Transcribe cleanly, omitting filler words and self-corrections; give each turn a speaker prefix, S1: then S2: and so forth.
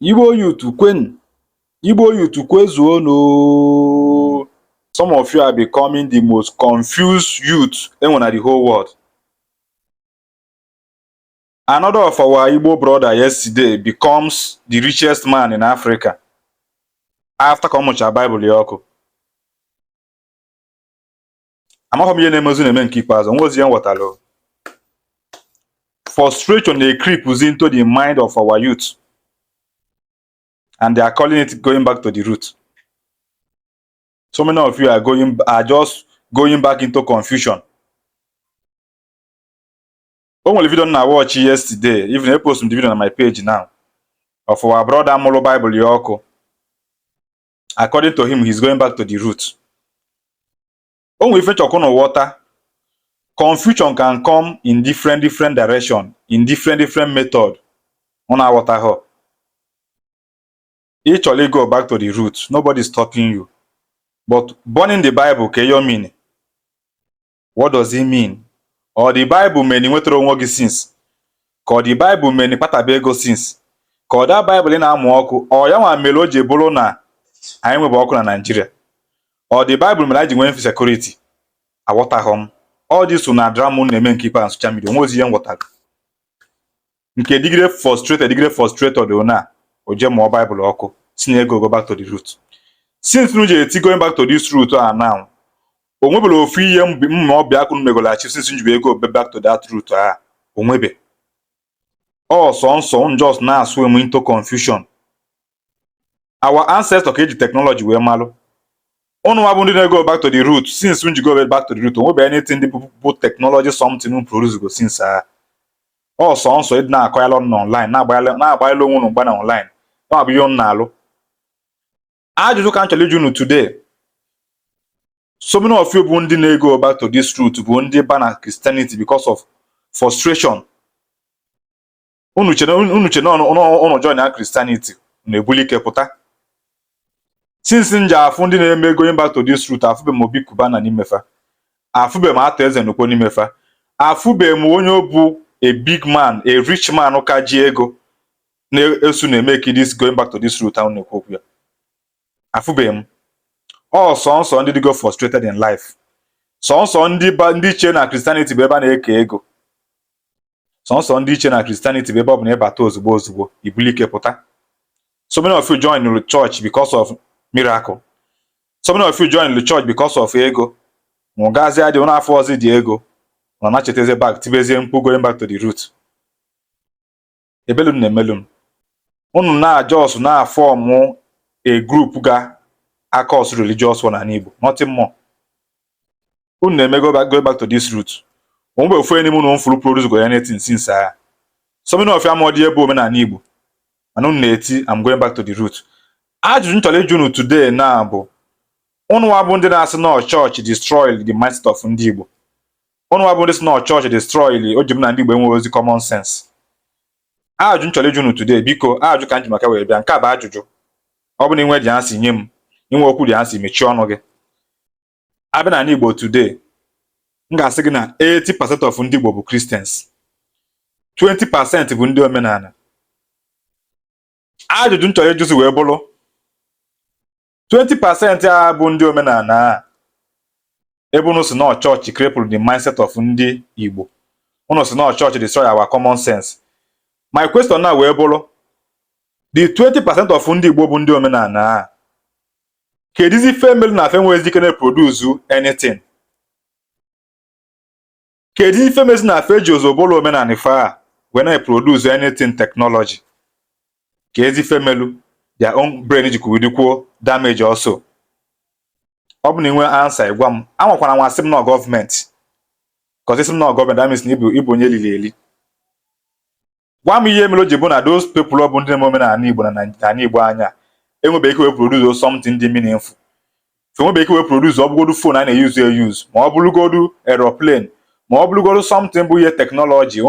S1: Igbo youth kwenu! Igbo youth kwezuonu ooo! Some of you are becoming the most confused youth enwere na the whole world. Another of our Igbo brother yesterday becomes the richest man in Africa after ka ọ mụchara Bible ya ọkụ. Amaghị m ihe na-emezi na-eme nke ikpeazụ, onwe ozi ihe m ghọtara o. Frustration na-creep into the mind of our youth and they are calling it going back to the root. So many of you are just going back into confusion. O nwere video m na watch yesterday, even I post the video on my page now, of our brother mụrụ Bible ya ọkụ. According to him, he's going back to the root. O nwere ife chọkụ na water. Confusion can come in different different direction, in different different method. Ọ na-aghọtaghọ. Ị chọrọ go back to the root, nobody is stopping you. But burning the Bible, ka your mean? What does it mean? Or the Bible mere na ị nwetara onwe gị since? Ka ọ the Bible mere na ịkpataba ego since? Ka ọ that Bible ị na-amụ ọkụ, ọ ya nwa mere o ji bụrụ na anyị nwebe ọkụ na Nigeria? Ọ the Bible mere anyị ji nwee security? Aghọtaghọ m. All this na drama unu na-eme nke ikpeazụ social media, onwe ozi ihe m ghọtara. Nke digide frustrated na o jee mụọ Bible ọkụ, si na ego go back to the root. Since unu ji eti going back to this root a now, o nwebere ofu ihe mma ọbịa akụ megolo achieve since njibe ego back to that root a onwebe. Ọ sọ nsọ unu just na-asụ emu into confusion. Our ancestor ka eji technology wee malụ. Unu nwa bụ ndị na-go back to the root, since unu ji go back to the root, onwebe anything ndị bụ technology something unu produce go since a. Ọ sọ nsọ ịdị na-akọyalụ ọnụ online, na-agbanyelụ onwe unu mgba na online. Ya bụ ihe unu na-alụ. Ajụjụ ka m chọrọ ịjụ unu today. So many of you bụ ndị na-ego back to this root bụ ndị ba na Christianity because of frustration. Unu che na unu join na Christianity na-ebuli ike pụta. Since m ji afụ ndị na-eme going back to this root, afụbe m Obi Cubana n'imefa, afụbe m Atọ Eze Nnukwu n'imefa, afụbe m onye bụ a big man, a rich man ka ji ego na-eso na-eme this going back to this root ahụ na-ekwu okwu ya. Afụbeghị m. Ọ sọnsọ ndị dịgo frustrated in life, sọnsọ ndị ba ndị che na Christianity bụ ebe a na-eke ego, sọnsọ ndị iche na Christianity bụ ebe ọ bụ na ịbata ozugbo ozugbo ibuli ike pụta. So many of you join the church because of miracle. So many of you join the church because of ego. Ma gazie dị n'afọ ọzọ dị ego na nachetazie back, tibezie mkpu going back to the root. Ebelu m na-emelu m unu na just na-form a group ga a-cause religious war n'ala Igbo, nothing more. Unu na-eme go back to this root, onwe ofu onye n'ime unu mfuru produce go anything since agha. So many of you amụọ ebe omenala Igbo, mana unu na-eti, "I'm going back to the root." Ajụjụ m chọrọ ịjụ unu today na bụ, unu nwa bụ ndị na-asị na chọọchị destroy the mindset of ndị Igbo, unu nwa bụ ndị sị na chọọchị destroy o ji m na ndị Igbo enweghị ozi common sense, ajụjụ m chọrọ ịjụ unu today, biko, ajụjụ ka m ji maka wee bịa, nke a bụ ajụjụ. Ọ bụ na inwe dị answer, nye m. Inwe okwu dị answer, mechie ọnụ gị. Abịa n'ala Igbo today, m ga-asị gị na 80% of ndị Igbo bụ Christians, 20% bụ ndị omenala. Ajụjụ m chọrọ ịjụzi wee bụrụ, 20% a bụ ndị omenala a, ebe unu si na chọọchị crippled the mindset of ndị Igbo, unu si na chọọchị destroy our common sense, my question now wee bụrụ, the 20% of ndị Igbo bụ ndị omenala a, kedizi ife mere na afe enweghịzi ike na-produce anything? Kedu ife mezi na afe eji ozobolo omenala ife a wee na-produce anything technology? Ka ezi ife melu their own brain jikwa dịkwuo damage also? Ọ bụ na inwe answer, gwa m. Anwakwana nwa sị m nọ gọọmenti, cause isi m nọ gọọmenti, that means na ịbụ onye lili eli. Gwa m ihe mere o ji bụ na those people ọ bụ ndị na-eme omenala Igbo na n'ala Igbo anya enwebeghị ike wee produce something dị meaningful, so enwebeghị ike wee produce, ọ bụgodu phone a na-eyuzu eyuzu, ma ọ bụrụgodu aeroplane, ma ọ bụrụgodu something bụ ihe technology.